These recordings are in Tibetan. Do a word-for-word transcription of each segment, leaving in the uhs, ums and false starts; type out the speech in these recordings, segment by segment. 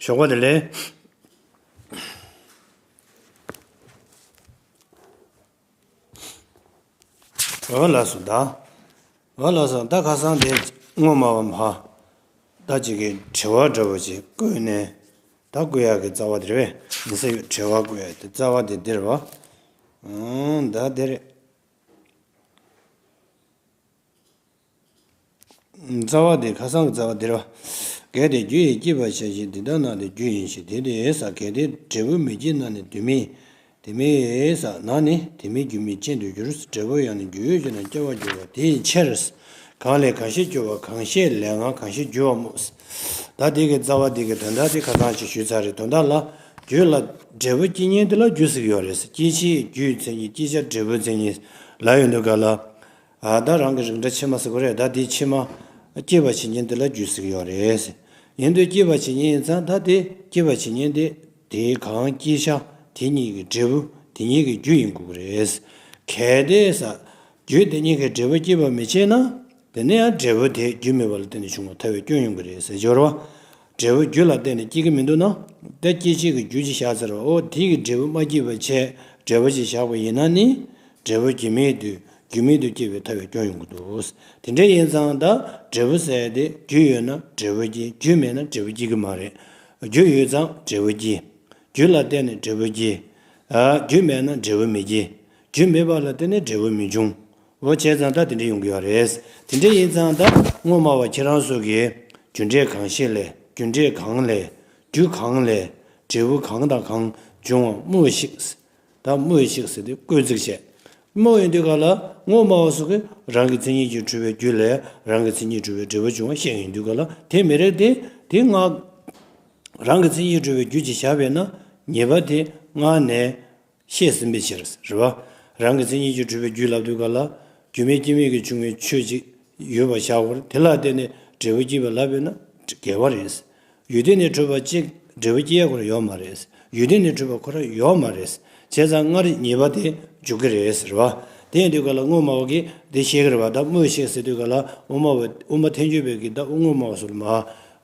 ཞོགས་པ་བདེ་ལེགས། འོ་ལགས་སོ་ད། འོ་ལགས་སོ་ད་ཁ་སང་དེ་སྔོན་མ་བ་མ། ད་ཅིག་གི་དྲི་བ་འདྲ་བོ་ཅིག་བཀོད་ནས། ད་བཀོད་ཡག་གི་རྩ་བ་དེ་རེད་པས། ཡིན་ས་ཡོད་དྲི་བ་བཀོད་ཡག་དེ་རྩ་བ་དེ་འདིར་བ། ཨང་ད་དེ་རེད། རྩ་བ་དེ་ཁ་སང་གི་རྩ་བ་འདིར་བ། གལ་ཏེ་རྒྱུ་ཡིས་སྐྱེད་པར་བྱ་ཞིང་དེ་ལྟར་ན་དེ་རྒྱུ་ཡིན་ཞེས་དེ་དེ་ས་གལ་ཏེ་འབྲས་བུ་མི་སྐྱེ་ན་ནི་དེ་མིན། དེ་མིན་ས་ན་ནི་དེ་མིན་རྒྱུ་མེད་ཅན་དུ་འགྱུར། འབྲས་བུ་ཡང་ནི་རྒྱུ་ཡོད་ཅེ་ན་སྐྱེ་བར་འགྱུར་བ་དེའི་ཕྱིར། གང་ལས་གང་ཞིག་སྐྱེ་བ་གང་ཞིག་ལས་ངང་གང་ཞིག་འགྱུར་བ་སྨོ། ད་དེ་གི་རྩ་བ་དེ་གི་དོན་དག་དེ་ཁ་སང་ཅིག་ཞུས་ཚར་རེད། དོན་དག་ལ་རྒྱུ་ལ་འབྲས་བུ་སྐྱེ་མཁན་དེ་ལ་རྒྱུ་ཟེར་གྱི་ཡོད་རེད། སྐྱེད་བྱེད་རྒྱུའི་མཚན་ཉིད་སྐྱེད་བྱ་འབྲས་བུའི་མཚན་ཉིད་ལ་ཡོད་འདུག་ག་ལ། ཨ་ད་རང་གི་རིགས་འདྲ་ཕྱི་མ་ཟེར་གོ་རེད། ད་དེ་ཕྱི་མ་སྐྱེད་པར་བྱེད་མཁན་དེ་ལ་རྒྱུ་ཟེར་གྱི་ཡོད་རེད། ཡིན་དུས་སྐྱེད་པར་བྱེད་མཁན་ཡིན་ཙང་ད་དེ་སྐྱེད་པར་བྱེད་མཁན་དེ་དེའི་གང་སྐྱེད་བྱ་དེ་གཉིས་ཀྱི་འབྲས་བུ་དེ་གཉིས་ཀྱི་རྒྱུ་ཡིན་དགོས་ཀྱི་རེད། གལ་ཏེ་ས་རྒྱུ་དེ་གཉིས་ཀྱི་འབྲས་བུ་སྐྱེད་པར་མི་བྱེད་ན་དེ་ནས་ཡང་འབྲས་བུ་དེ་རྒྱུ་མེད་པ་ལ་བརྟེན་ནས་བྱུང་བ་ཐལ་བའི་སྐྱོན་ཡོང་གི་རེད་ཟེར་སྦྱོར་བ། འབྲས་བུ་རྒྱུ་ལ་བརྟེན་ནས་སྐྱེ་གི་མི་འདུག་ན། ད་སྐྱེད་བྱེད་ཀྱི་རྒྱུ་ཅིག་བཞག་ཚར་བ་འོ་དེ་གི་འབྲས་བུ་མ་སྐྱེས་པ་བྱས་འབྲས་བུ་ཅིག་བཞག་པ་ཡིན་ན་ནི། འབྲས་བུ་རྒྱུ་མེད་དུས་རྒྱུ་མེད་དུ་སྐྱེ་བའི་ཐལ་བའི་སྐྱོན་ཡོང་གི་འདུག་དེ་འདྲ་ཡིན་ཙང་ད་འབྲས་བུ་ཟེར་ཡ་དེ་རྒྱུ་ཡོད་ན་འབྲས་བུ་སྐྱེ། རྒྱུ་མེད་ན་འབྲས་བུ་སྐྱེ་གི་མ་རེད། རྒྱུ་ཡོད་ཙང་འབྲས་བུ་སྐྱེ། རྒྱུ་ལ་བརྟེན་ནས་འབྲས་བུ་སྐྱེ། ཨ་རྒྱུ་མེད་ན་འབྲས་བུ་མི་སྐྱེ། རྒྱུ་མེད་པ་ལ་བརྟེན་ནས་འབྲས་བུ་མི་འབྱུང་། འོ་བྱས་ཙང་ད་དེ་འདྲ་ཡོང་གི་ཡོད་རེད། དེ་འདྲ་ཡིན་ཙང་ད་དངོས་སྨྲ་བ་ཁྱེད་རང་ཚོ་གིས་རྒྱུ་འབྲས་གང་ཞིག་ལས་རྒྱུ་འབྲས་གང་ལས་རྒྱུ་གང་ལས་འབྲས་བུ་གང་དང་གང་འབྱུང་བ་སྨྲོས་ཤིག་ད་སྨྲོས་ཤིག་ཟེར་དུས་བཀོད་ཚིག་བྱས། སྨྲོ་ཡོང་དུས་ག་ལ་དངོས་སྨྲ་བ་སོགས་ཀྱིས་རང་གི་མཚན་ཉིད་ཀྱིས་གྲུབ་པའི་རྒྱུ་ལས་རང་གི་མཚན་ཉིད་གྲུབ་པའི་འབྲས་བུ་འབྱུང་བ་བཤད་ཡོང་དུས་ག་ལ་དེ་མི་རིགས་ཏེ་དེ་སྔ་རང་གི་མཚན་ཉིད་གྲུབ་པའི་རྒྱུ་ཅིག་བཞག་པས་ན་ཉེས་པ་དེ་སྔར་ནས་བཤད་ཟིན་པའི་ཕྱིར་རེད་བ། རང་གི་མཚན་ཉིད་ཀྱིས་གྲུབ་པའི་རྒྱུ་ལབ་དུས་ག་ལ་རྒྱུ་མེད་རྐྱེན་མེད་ཀྱིས་བྱུང་བའི་ཆོས་ཅིག་ཡོད་པ་བཞག་པར་དེ་ལ་བརྟེན་ནས་འབྲས་བུ་སྐྱེས་པ་ལབ་པས་ན་འགལ་བ་རེད། ཡུལ་དེ་ནས་གྲུབ་པ་གཅིག་འབྲས་བུ་སྐྱེ་ཡ་ཁོ་རང་ཡོད་མ་རེད། ཡུལ་དེ་ནས་གྲུབ་པ་ཁོ་རང་ཡོད་མ་རེད། བྱས་ཙང་སྔར་ཉེས་པ་དེ་འཇུག་གི་རེད་ཟེར་བ། དེ་ཡིན་དུས་ག་ལ་དངོས་སྨྲ་བ་གིས་དེ་བཤད་ཀྱི་རེད་བ། ད་སྨྲོས་ཤིག་ཟེར་དུས་ག་ལ་དབུ་མ་བ་དབུ་མ་ཐལ་འགྱུར་བའི་གི་ད་དངོས་སྨྲ་བ་ཚོ་ལ་མ་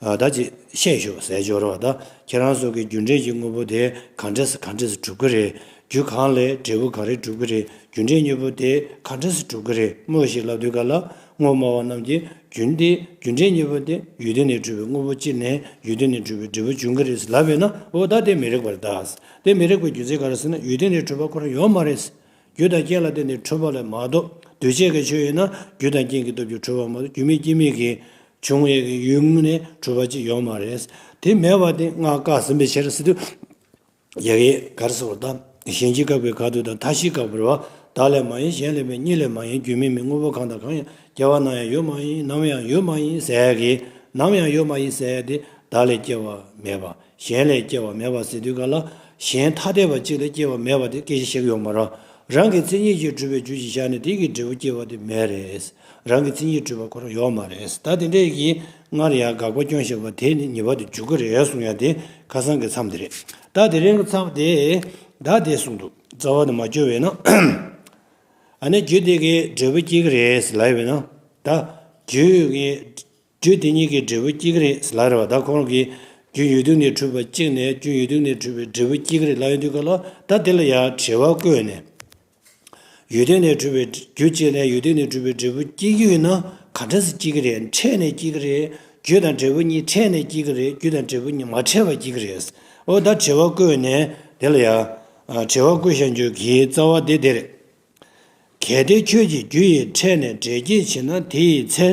ད་ཅིག་བཤད་ཤོག་ཟེར་སྦྱོར་བ། ད་ཁྱེད་རང་ཚོ་གི་རྒྱུ་འབྲས་ཀྱི་དངོས་པོ་དེ་གང་འདྲ་སེ་གང་འདྲ་སེ་གྲུབ་ཀྱི་རེད། རྒྱུ་གང་ལས་འབྲས་བུ་གང་རེ་གྲུབ་ཀྱི་རེད། རྒྱུ་འབྲས་གཉིས་པོ་དེ་གང་འདྲ་སེ་གྲུབ་ཀྱི་རེད། སྨྲོས་ཤིག་ལབ་དུས་ག་ལ། དངོས་སྨྲ་བ་རྣམས་ཀྱིས་རྒྱུན་དེ་རྒྱུ་འབྲས་གཉིས་པོ་དེ་ཡུལ་དེ་ནས་གྲུབ་པའི་དངོས་པོ་གཅིག་ནས་ཡུལ་དེ་ནས་གྲུབ་པའི་འབྲས་བུ་འབྱུང་གི་རེད་ལབ་པས་ན་འོ་ད་དེ་མི་རིགས་པ་རེད་ད། དེ་མི་རིགས་པའི་རྒྱུ་མཚན་ག་རེ་ཟེར་ན་ཡུལ་དེ་ནས་གྲུབ་པ་ཁོ་རང་ཡོད་མ་རེད། རྒྱུ་དང་རྐྱེན་ལ་བརྟེན་ནས་གྲུབ་པ་ལས་མ་གཏོགས་འདུས་བྱས་ཀྱི་ཆོས་ཡིན་ན་རྒྱུ་དང་རྐྱེན་གྱིས་སྟོབས་ཀྱིས་གྲུབ་པ་མ་གཏོགས་རྒྱུ་མེད་རྐྱེན་མེད་ཀྱིས་བྱུང་བའི་ཡུལ་དངོས་ནས་གྲུབ་པ་ཅིག་ཡོད་མ་རེད། དེ་མེད་པ་དེ་སྔར་བཀག་ཟིན་པའི་ཕྱིར་ཟེར་དུས། ཡ་གི་གར་སོགས་དང་གཞན་གྱིས་བཀག་པའི་ག་དུས་དང་མཐའ་བཞིའི་བཀག་པ་རེད་བ། བདག་ལས་མ་ཡིན་གཞན་ལས་མིན་གཉིས་ལས་མ་ཡིན་རྒྱུ་མེད་མིན་དངོས་པོ་གང་དང་གང་ཡང་སྐྱེ་བ་ན་ཡང་ཡོད་མ་ཡིན་ནམ་ཡང་ཡོད་མ་ཡིན་ཟེར་ཡ་གི་ནམ་ཡང་ཡོད་མ་ཡིན་ཟེར་ཡ་དེ་བདག་ལས་སྐྱེ་བ་མེད་པ་གཞན་ལས་སྐྱེ་བ་མེད་པ་ཟེར་དུས་ག་ལ་གཞན་ཐ་དད་པ་གཅིག་ལས་སྐྱེ་བ་མེད་པ་དེ་སྐད་ཆ་བཤད་ཀྱི་ཡོད་མ་རེད། རང་གི་མཚན་ཉིད་ཀྱིས་གྲུབ་པའི་རྒྱུ་ཞིག་བཞག་ནས་དེ་གི་འབྲས་བུ་སྐྱེ་བ་དེ་མེད་རེད། རང་གི་མཚན་ཉིད་གྲུབ་པ་ཁོ་རང་ཡོད་མ་རེད། ད་དེ་འདྲས་ཀྱིས་སྔར་ཡང་དགག་པ་སྐྱོན་བཞག་པ་དེ་ནི་ཉེས་པ་དེ་འཇུག་གི་རེད་གསུང་ཡ་དེ་ཁ་སང་གི་མཚམས་དེ་རེད། ད་དེ་རིང་གི་མཚམས་དེ་ད་དེ་གསུངས་འདུག་རྩ་བ་ནས་མ་བཅོས་པས་ན། ཨ་ནི་རྒྱུ་དེ་གའི་འབྲས་བུ་སྐྱེ་གི་རེད་ལབ་པས་ན། ད་རྒྱུ་གི་རྒྱུ་དེ་གཉིས་ཀྱི་འབྲས་བུ་སྐྱེ་གི་རེད་ལབ་རེད་བ། ད་ཁོང་གིས་རྒྱུ་ཡུལ་དུས་ནས་གྲུབ་པ་གཅིག་ནས་རྒྱུ་ཡུལ་དུས་ནས་གྲུབ་པའི་འབྲས་བུ་སྐྱེ་གི་རེད་ལབ་ཡོང་དུས་ག་ལ་ད་དེ་ལ་ཡང་དྲི་བ་བཀོད་ནས། ཡུལ་དུས་ནས་གྲུབ་པའི་རྒྱུ་གཅིག་ལས་ཡུལ་དུས་ནས་གྲུབ་པའི་འབྲས་བུ་སྐྱེ་རྒྱུ་ཡིན་ན་ག་འདྲ་སེ་སྐྱེ་གི་རེད། འཕྲད་ནས་སྐྱེ་གི་རེད། རྒྱུ་དང་འབྲས་བུ་གཉིས་འཕྲད་ནས་སྐྱེ་གི་རེད། རྒྱུ་དང་འབྲས་བུ་གཉིས་མ་འཕྲད་པར་སྐྱེ་གི་རེད། འོ་ད་དྲི་བ་བཀོད་ནས་དེ་ལ་ཡང་དྲི་བ་བཀོད་བཞག་རྒྱུ་གི་རྩ་བ་དེ་དེ་རེད། གལ་ཏེ་ཁྱོད་ཀྱིས་རྒྱུ་ཡིས་འཕྲད་ནས་འབྲས་སྐྱེད་བྱེད་ན་དེ་ཡི་ཚེ་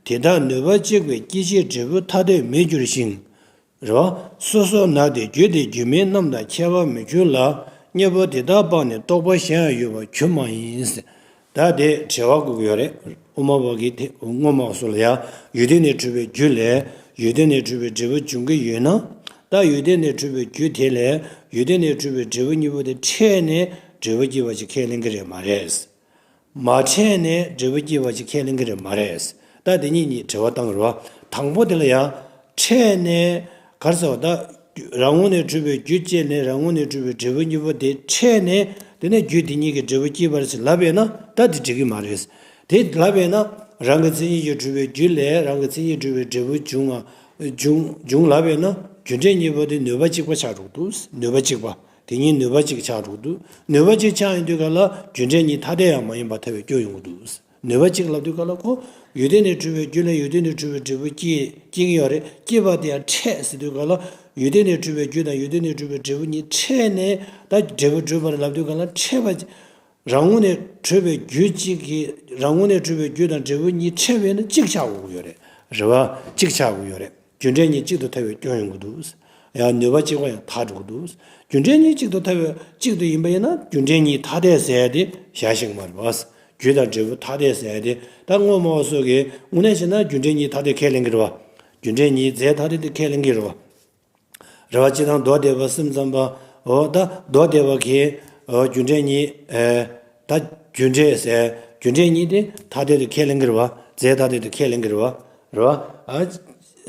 དེ་དག་ནུས་པ་གཅིག་པས་སྐྱེད་བྱེད་འབྲས་བུ་ཐ་དད་མེད་འགྱུར་ཞིང་། རེད་བ། སོ་སོར་ན་སྟེ་རྒྱུ་དེ་རྒྱུ་མེད་རྣམས་དང་ཁྱད་པར་མི་འགྱུར་ལ། གཉིས་པོ་དེ་དག་སྤངས་ནས་རྟོག་པ་གཞན་ཡང་ཡོད་པར་གྱུར་མ་ཡིན། ད་དེ་དྲི་བ་བཀོད་ཀྱི་ཡོད་རེད། དབུ་མ་པ་གིས་དེ་དངོས་སྨྲ་བ་སོགས་ལ་ཡང་ཡུལ་དུས་ནས་གྲུབ་པའི་རྒྱུ་ལས་ཡུལ་དུས་ནས་གྲུབ་པའི་འབྲས་བུ་འབྱུང་གི་ཡོད་ན། ད་ཡུལ་དུས་ནས་གྲུབ་པའི་རྒྱུ་དེ་ལས་ཡུལ་དུས་ནས་གྲུབ་པའི་འབྲས་བུ་གཉིས་པོ་དེ་འཕྲད་ནས་འབྲས་བུ་སྐྱེ་བ་ཞིག་ཁས་ལེན་གྱི་རེད་མ་རེད། མ་འཕྲད་ནས་འབྲས་བུ་སྐྱེ་བ་ཞིག་ཁས་ལེན་གྱི་རེད་མ་རེད། ད་དེ་གཉིས་གཉིས་དྲི་བ་བཏང་རོགས། དང་པོ་དེ་ལ་ཡང་འཕྲད་ནས་ག་རེ་ཟེར་བ་ད། རང་ངོས་ནས་གྲུབ་པའི་རྒྱུ་གཅིག་ནས་རང་ངོས་ནས་གྲུབ་པའི་འབྲས་བུ་གཉིས་པོ་དེ་འཕྲད་ནས་དེ་ནས་རྒྱུ་དེ་གཉིས་ཀྱི་འབྲས་བུ་སྐྱེས་པ་རེད་ཟེར་ལབ་པས་ན་ད་དེ་འགྲིག་གི་མ་རེད། དེ་ལབ་པས་ན་རང་གི་མཚན་ཉིད་ཀྱིས་གྲུབ་པའི་རྒྱུ་ལས་རང་གི་མཚན་ཉིད་གྲུབ་པའི་འབྲས་བུ་འབྱུང་བ་འབྱུང་འབྱུང་ལབ་པས་ན་ རྒྱུ་འབྲས་གཉིས་པོ་དེ་ནུས་པ་གཅིག་པ་ཆགས་འགྲོ་གི་འདུག་ནུས་པ་གཅིག་པ། དེ་གཉིས་ནུས་པ་གཅིག་ཆགས་འགྲོ་གི་འདུག་ནུས་པ་གཅིག་ཆགས་ཡོང་དུས་ག་ལ་རྒྱུ་འབྲས་གཉིས་ཐ་དད་ཡང་མ་ཡིན་པ་ཐལ་བའི་སྐྱོན་ཡོང་གི་འདུག་ནུས་པ་གཅིག་ལབ་དུས་ག་ལ་ཁོ་ཡོད་དོན་ལས་གྲུབ་པའི་རྒྱུ་ལས་ཡོད་དོན་ལས་གྲུབ་པའི་འབྲས་བུ་སྐྱེ་སྐྱེ་གི་ཡོད་རེད། སྐྱེས་པ་དེ་ཡང་ཕྲད་ཟེར་དུས་ག་ལ་ཡོད་དོན་ལས་གྲུབ་པའི་རྒྱུ་དང་ཡོད་དོན་ལས་གྲུབ་པའི་འབྲས་བུ་གཉིས་ཕྲད་ནས་ད་འབྲས་བུ་གྲུབ་པ་རེད་ལབ་དུས་ག་ལ་ཕྲད་པ། རང་ངོས་ནས་གྲུབ་པའི་རྒྱུ་གཅིག་གིས་རང་ངོས་ནས་གྲུབ་པའི་རྒྱུ་དང་འབྲས་བུ་གཉིས་ཕྲད་པས་ན་གཅིག་ཆགས་དགོས་ཀྱི་ཡོད་རེད། རེད་བ། གཅིག་ཆགས་དགོས་ཀྱི་ཡོད་རེད། རྒྱུ་འབྲས་གཉིས་གཅིག་ཏུ་ཐལ་བའི་སྐྱོན་ཡོང་གི་འདུག་ཡང་ནུས་པ་གཅིག་པ་ཡང་དག་འགྲོ་གི་འདུག་རྒྱུ་འབྲས་གཉིས་གཅིག་ཏུ་ཐལ་བའི་གཅིག་ཏུ་ཡིན་པ་ཡིན་ན་རྒྱུ་འབྲས་གཉིས་ཐ་དད་ཟེར་ཡ་དེ་བཞག་ཤེས་ཀྱི་མ་རེད་བ། རྒྱུ་དང་འབྲས་བུ་ཐ་དད་ཟེར་ཡ་དེ་ད་སྔོན་མ་བ་སོགས་ཀྱིས་དངོས་གནས་བྱས་ན་རྒྱུ་འབྲས་གཉིས་ཐ་དད་ཁས་ལེན་གྱི་རེད་བ། རྒྱུ་འབྲས་གཉིས་རྫས་ཐ་དད་དེ་ཁས་ལེན་གྱི་རེད་བ། རེད་བ། སྤྱིར་བཏང་མདོ་སྡེ་པ་སེམས་ཙམ་པ། འོ་ད་མདོ་སྡེ་པ་གིས་འོ་རྒྱུ་འབྲས་གཉིས། ཨེ། ད་རྒྱུ་འབྲས་ཟེར་རྒྱུ་འབྲས་གཉིས་དེ་ཐ་དད་དུ་ཁས་ལེན་གྱི་རེད་བ། རྫས་ཐ་དད་དུ་ཁས་ལེན་གྱི་རེད་བ། རེད་བ། ཨ།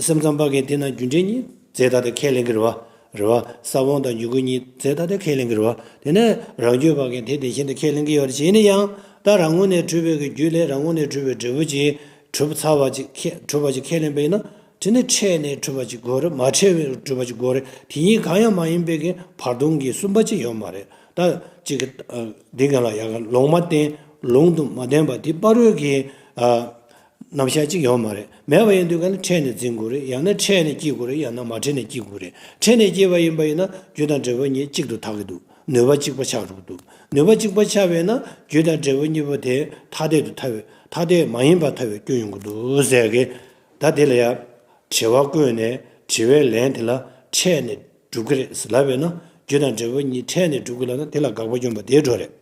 སེམས་ཙམ་པ་གིས་དེ་ན་རྒྱུ་འབྲས་གཉིས་རྫས་ཐ་དད་ཁས་ལེན་གྱི་རེད་བ། རེད་བ། ས་བོན་དང་འབྱུང་ཁུངས་གཉིས་རྫས་ཐ་དད་ཁས་ལེན་གྱི་རེད་བ། དེ་ནས་རང་རྒྱུད་པ་གིས་དེ་དེ་བཞིན་དུ་ཁས་ལེན་གྱི་ཡོད་རེད། བྱས་ན་ཡང་ད་རང་ངོས་ནས་གྲུབ་པའི་གི་རྒྱུ་ལས་རང་ངོས་ནས་གྲུབ་པའི་འབྲས་བུ་ཅིག་གྲུབ་ཚར་བ་ཅིག་ཁས་གྲུབ་པ་ཅིག་ཁས་ལེན་པ་ཡིན་ན། དེ་ནི་ཕྲད་ནས་གྲུབ་པ་ཅིག་དགོས་རེད། མ་ཕྲད་པའི་གྲུབ་པ་ཅིག་དགོས་རེད། དེ་གཉིས་གང་ཡང་མ་ཡིན་པའི་གི་བར་སྟོང་གི་གསུམ་པ་ཅིག་ཡོད་མ་རེད། ད་ཅིག་གི་འདི་ག་ལ་ཡ་ག་ལུང་མ་བསྟན། ལུང་དུ་མ་བསྟན་པ་དེ་བར་རོལ་གྱི་རྣམ་གཞག་ཅིག་ཡོད་མ་རེད། མེད་པ་ཡིན་དུས་ག་ནི་ཕྲད་ནས་འཛིན་དགོས་རེད། ཡང་ན་ཕྲད་ནས་སྐྱེ་དགོས་རེད། ཡང་ན་མ་ཕྲད་ནས་སྐྱེ་དགོས་རེད། ཕྲད་ནས་སྐྱེས་པ་ཡིན་པ་ཡིན་ན་རྒྱུ་དང་འབྲས་བུ་གཉིས་གཅིག་ཏུ་ཐལ་གྱི་འདུག་ནུས་པ་གཅིག་པ་ཆགས་འགྲོ་གི་འདུག་ནུས་པ་གཅིག་པ་ཆགས་པས་ན་རྒྱུ་དང་འབྲས་བུ་གཉིས་པོ་དེ་ཐ་དད་དུ་ཐལ་བའི་ཐ་དད་མ་ཡིན་པ་ཐལ་བའི་སྐྱོན་ཡོང་གི་འདུག་ཟེར་གི། ད་དེ་ལ་ཡང་དྲི་བ་བཀོད་ནས་དྲི་བའི་ལན་དེ་ལ་ཕྲད་ནས་གྲུབ་ཀྱི་རེད་ཟེར་ལབ་པས་ན་རྒྱུ་དང་འབྲས་བུ་གཉིས་ཕྲད་ནས་གྲུབ་ཀྱི་ལབ་ན་དེ་ལ་དགག་པ་སྐྱོན་པ་དེའི་འགྲོ་རེད།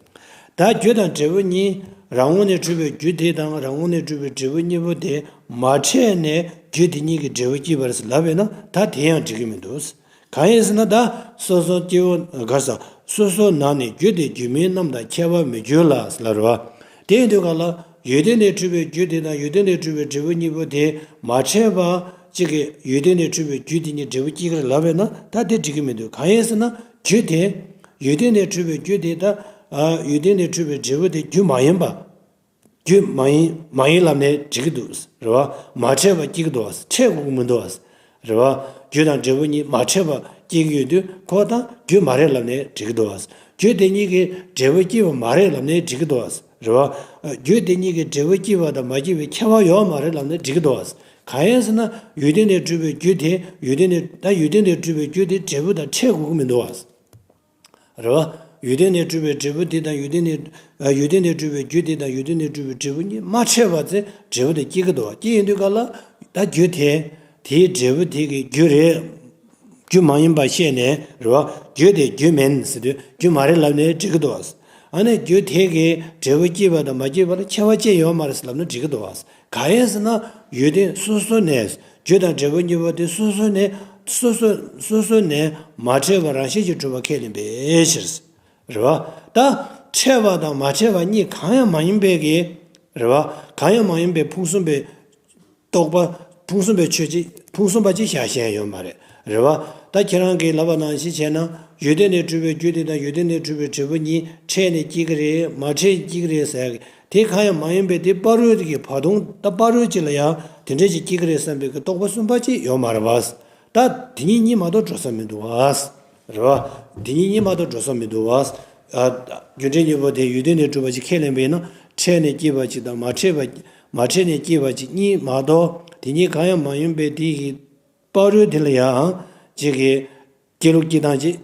ད་རྒྱུ་དང་འབྲས་བུ་གཉིས་རང་ངོས་ནས་གྲུབ་པའི་རྒྱུ་དེ་དང་རང་ངོས་ནས་གྲུབ་པའི་འབྲས་བུ་གཉིས་པོ་དེ་མ་ཕྲད་ནས་རྒྱུ་དེ་གཉིས་ཀྱི་འབྲས་བུ་སྐྱེས་པ་རེད་ཟེར་ལབ་པས་ན་ད་དེ་ཡང་འགྲིག་གི་མི་འདུག་གང་ཡིན་ཟེར་ན་ད་སོ་སོ་སྐྱེ་བོ་ག་ས་སོ་སོ་ནང་ནས་རྒྱུ་དེ་རྒྱུ་མིན་རྣམས་དང་ཁྱད་པར་མི་འགྱུར་ལ་ཟེར་ལབ་རེད་བ། དེ་ཡིན་དུས་ག་ལ་ཡོད་དོན་ལས་གྲུབ་པའི་རྒྱུ་དེ་དང་ཡོད་དོན་ལས་གྲུབ་པའི་འབྲས་བུ་གཉིས་པོ་དེ་མ་ཕྲད་པ་གཅིག་གིས་ཡོད་དོན་ལས་གྲུབ་པའི་རྒྱུ་དེ་གཉིས་འབྲས་བུ་སྐྱེ་གི་རེད་ལབ་པས་ན་ད་དེ་འགྲིག་གི་མི་འདུག་གང་ཡིན་ཟེར་ན་རྒྱུ་དེ་ཡོད་དོན་ལས་གྲུབ་པའི་རྒྱུ་དེ་ད་ཡོད་དོན་ལས་གྲུབ་པའི་འབྲས་བུ་དེ་རྒྱུ་མ་ཡིན་པ། རྒྱུ་མ་ཡིན་མ་ཡིན་ལབ་ནས་འགྲིག་གི་འདུག་རེད་བ། མ་ཕྲད་པ་སྐྱེ་གི་འདུག་བ། ཕྲད་དགོས་ཀྱི་མི་འདུག་བ། རེད་བ། རྒྱུ་དང་འབྲས་བུ་གཉིས་མ་ཕྲད་པ་སྐྱེ་གི་ཡོད་དུས་ཁོ་དང་རྒྱུ་མ་རེད་ལབ་ནས་འགྲིག་གི་འདུག་བ། རྒྱུ་དེ་གཉིས་ཀྱི་འབྲས་བུ་སྐྱེས་པ་མ་རེད་ལབ་ནས་འགྲིག་གི་འདུག་བ། རེད་བ། རྒྱུ་དེ་གཉིས་ཀྱི་འབྲས་བུ་སྐྱེས་པ་དང་མ་སྐྱེས་པའི་ཁྱད་པར་ཡོད་མ་རེད་ལབ་ནས་འགྲིག་གི་འདུག་བ། གང་ཡིན་ཟེར་ན་ཡོད་དོན་ལས་གྲུབ་པའི་རྒྱུ་དེ་ཡོད་དོན་ལས་ད་ཡོད་དོན་ལས་གྲུབ་པའི་རྒྱུ་དེ་འབྲས་བུ་དང་ཕྲད་དགོས་ཀྱི་མི་འདུག་བ། རེད་བ། ཡོད་དོན་ལས་གྲུབ་པའི་འབྲས་བུ་དེ་དང་ཡོད་དོན་ལས། ཡོད་དོན་ལས་གྲུབ་པའི་རྒྱུ་དེ་དང་ཡོད་དོན་ལས་གྲུབ་པའི་འབྲས་བུ་གཉིས་མ་ཕྲད་པ་ཚེ་འབྲས་བུ་དེ་སྐྱེ་གི་འདུག་བ། སྐྱེ་ཡོང་དུས་ག་ལ་ད་རྒྱུ་དེ། དེའི་འབྲས་བུ་དེ་གི་རྒྱུ་རེད། རྒྱུ་མ་ཡིན་པ་ཤེས་ནས་རེད་བ། རྒྱུ་དེ་རྒྱུ་མིན་ཟེར་དུས་རྒྱུ་མ་རེད་ལབ་ནས་འགྲིག་གི་འདུག་བ། ཨ་ནི་རྒྱུ་དེ་གི་འབྲས་བུ་སྐྱེས་པ་དང་མ་སྐྱེས་པ་ལ་ཁྱད་པར་ཅི་ཡོད་མ་རེད་ལབ་ན་འགྲིག་གི་འདུག་བ། གང་ཡིན་ཟེར་ན་ཡོད་དོན་སོ་སོ་ནས་རྒྱུ་དང་འབྲས་བུ་གཉིས་པོ་དེ་སོ་སོ་ནས་སོ་སོ་སོ་སོ་ནས་མ་ཕྲད་པ་རང་བཞིན་གྱིས་གྲུབ་པ་ཁས་ལེན་པའི་ཕྱིར། རེད་བ། ད་ཕྲད་པ་དང་མ་ཕྲད་པ་གཉིས་གང་ཡང་མ་ཡིན་པའི་གི། རེད་བ། གང་ཡང་མ་ཡིན་པའི་ཕུང་གསུམ་པའི་རྟོག་པ། ཕུང་གསུམ་པའི་ཆོས་ཅིག་ཕུང་གསུམ་པ་ཅིག་བཞག་ཤེས་ཡོད་མ་རེད། རེད་བ། ད་ཁྱེད་རང་གིས་ལབ་པ་ནང་བཞིན་བྱས་ན་ཡོད་དོན་ལས་གྲུབ་པའི་རྒྱུ་དེ་དང་ཡོད་དོན་ལས་གྲུབ་པའི་འབྲས་བུ་གཉིས་ཕྲད་ནས་སྐྱེ་གི་རེད་མ་ཕྲད་སྐྱེ་གི་རེད་ཟེར་གི་དེ་གང་ཡང་མ་ཡིན་པའི་དེ་བར་རོལ་གྱི་བར་སྟོང་ད་བར་རོལ་ཅིག་ལ་ཡང་དེ་འདྲ་ཅིག་སྐྱེ་གི་རེད་བསམ་པའི་གི་རྟོག་པ་གསུམ་པ་ཅིག་ཡོད་མ་རེད་བ། ད་དེ་གཉིས་གཉིས་མ་གཏོགས་འགྲོ་ས་མི་འདུག་བ། རེད་བ། དེ་གཉིས་གཉིས་མ་གཏོགས་འགྲོ་ས་མི་འདུག་བ། ཨ། རྒྱུ་འབྲས་གཉིས་པོ་དེ་ཡོད་དོན་ལས་གྲུབ་པ་ཅིག་ཁས་ལེན་པས་ན་ཕྲད་ནས་སྐྱེས་པ་ཅིག་དང་མ་ཕྲད་པ། མ་ཕྲད་ནས་སྐྱེས་པ་ཅིག་གཉིས་མ་གཏོགས་དེ་གཉིས་གང་ཡང་མ་ཡིན་པའི་དེ་གི་བར་རོལ་དེ་ལ་ཡང་ཅིག་གི་སྐྱེ་ལུགས་སྐྱེ་སྟངས་ཅིག་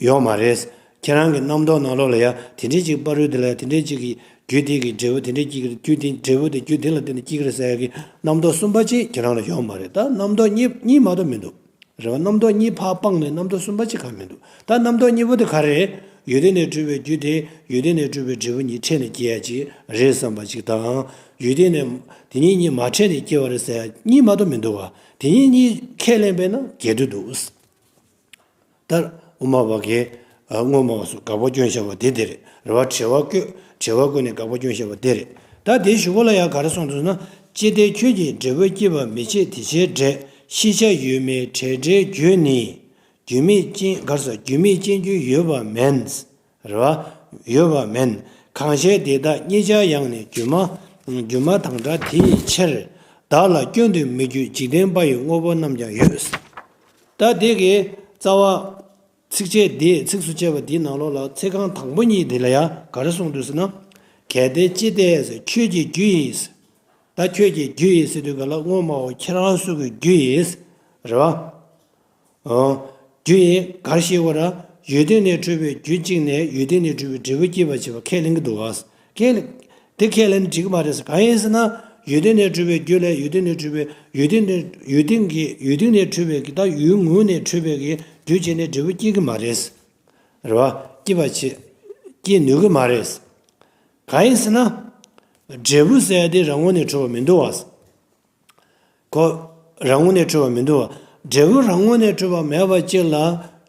ཡོད་མ་རེད། ཁྱེད་རང་གི་རྣམ་རྟོག་ནང་ལོགས་ལ་ཡང་དེ་འདྲའི་ཅིག་བར་རོལ་དེ་ལ་ཡང་དེ་འདྲའི་ཅིག་གི་རྒྱུ་དེ་གི་འབྲས་བུ་དེ་འདྲའི་སྐྱེ་གི་རེད། རྒྱུ་དེ་འབྲས་བུ་དེ་རྒྱུ་དེ་ལ་བརྟེན་ནས་སྐྱེ་གི་རེད་ཟེར་ཡ་གི་རྣམ་རྟོག་གསུམ་པ་ཅིག་ཁྱེད་རང་ལ་ཡོད་མ་རེད། ད་རྣམ་རྟོག་གཉིས་གཉིས་མ་གཏོགས་མི་འདུག་རེད་བ། རྣམ་རྟོག་གཉིས་ཕར་སྤངས་ནས་རྣམ་རྟོག་གསུམ་པ་ཅིག་གང་མི་འདུག་ད་རྣམ་རྟོག་གཉིས་པོ་དེ་ག་རེ་རེད། ཡོད་དོན་ལས་གྲུབ་པའི་རྒྱུ་དེ་ཡོད་དོན་ལས་གྲུབ་པའི་འབྲས་བུ་གཉིས་ཕྲད་ནས་སྐྱེ་ཡ་ཅིག་རེད་བསམ་པ་ཅིག་དང་། ཡོད་དོན་ལས་དེ་གཉིས་གཉིས་མ་ཕྲད་ནས་སྐྱེ་བ་རེད་ཟེར་ཡ་གཉིས་མ་གཏོགས་མི་འདུག་བ། དེ་གཉིས་གཉིས་ཁས་ལེན་པས་ན་འགལ་འདུ་འདུག་ད་དབུ་མ་པ་གིས་སྔོན་མ་བ་སུ་དགག་པ་སྐྱོན་བཞག་པ་དེ་དེ་རེད། རེད་བ། དྲི་བ་བཀོད་དྲི་བ་བཀོད་ནས་དགག་པ་སྐྱོན་བཞག་པ་དེ་རེད། ད་དེའི་གཞུག་གུ་ལ་ཡང་ག་རེ་གསུངས་འདུག་ཟེར་ན། ཅི་སྟེ་ཁྱོད་ཀྱིས་འབྲས་བུ་སྐྱེད་པ་མི་བྱེད་དེ་བྱེད་འབྲས། ཤེས་བྱ་ཡོད་མིན་བྲལ་འབྲས་རྒྱུ་ནི། རྒྱུ་མེད་ཅན་ག་རེ་ཟེར། རྒྱུ་མེད་ཅན་རྒྱུ་ཡོད་པ་མིན། རེད་བ། ཡོད་པ་མིན། གང་ཞིག་དེ་དག་གཉིས་ཆར་ཡང་ནི་སྒྱུ་མ། སྒྱུ་མ་དང་འདྲ་དེའི་ཕྱིར། བདག་ལ་སྐྱོན་དུ་མི་འགྱུར་འཇིག་རྟེན་པ་ཡི་དངོས་པོ་རྣམས་ཀྱང་ཡོད། ད་དེ་གི་རྩ་བ། ཚིགས་བཅད་འདི་ཚིགས་སུ་བཅད་པ་འདིའི་ནང་ལོགས་ལ་ཚིག་རྐང་དང་པོ་གཉིས་འདི་ལ་ཡང་ག་རེ་གསུངས་འདུག་ཟེར་ན། གལ་ཏེ་ཅི་སྟེ་ཁྱོད་ཀྱི་རྒྱུ་ཡིས། ད་ཁྱོད་ཀྱི་རྒྱུ་ཡིས་ཟེར་དུས་ག་ལ་དངོས་སྨྲ་བ་ཁྱེད་རང་ཚོ་གི་རྒྱུ་ཡིས། རེད་བ། འོ། རྒྱུ་ཡིས་ག་རེ་ཞིག་བ་ར། ཡོན་ཏན་ནས་འཕྲོས་པའི་རྒྱུ་གཅིག་ནས་ཡོན་ཏན་ནས་འཕྲོས་པའི་འབྲས་བུ་སྐྱེས་པ་བྱེད་པ་ཁས་ལེན་གྱི་འདུག་བ། ཁས་ལེན། དེ་ཁས་ལེན་འགྲིག་གི་མ་རེད་ཟེར། གང་ཡིན་ཟེར་ན། ཡོན་ཏན་ནས་འཕྲོས་པའི་རྒྱུ་ལས་ཡོན་ཏན་ནས་འཕྲོས་པའི་ཡོན་ཏན་ནས་ཡོན་ཏན་གྱི་ཡོན་ཏན་ནས་འཕྲོས་པའི་ད་ཡུལ་ངོས་ནས་འཕྲོས་པའི་གི་རྒྱུ་བྱས་ནས་འབྲས་བུ་སྐྱེ་གི་མ་རེད། རེད་བ། སྐྱེ་བ་བྱེད། སྐྱེ་ནུས་གི་མ་རེད། གང་ཡིན་ཟེར་ན། འབྲས་བུ་ཟེར་ཡ་དེ་རང་ངོས་ནས་འཕྲོས་པ་མི་འདུག་བ། ཁོ། རང་ངོས་ནས་འཕྲོས་པ་མི་འདུག་བ། འབྲས་བུ་རང་ངོས་ནས་འཕྲོས་པ་མེད་པ་ཅིག་ལ་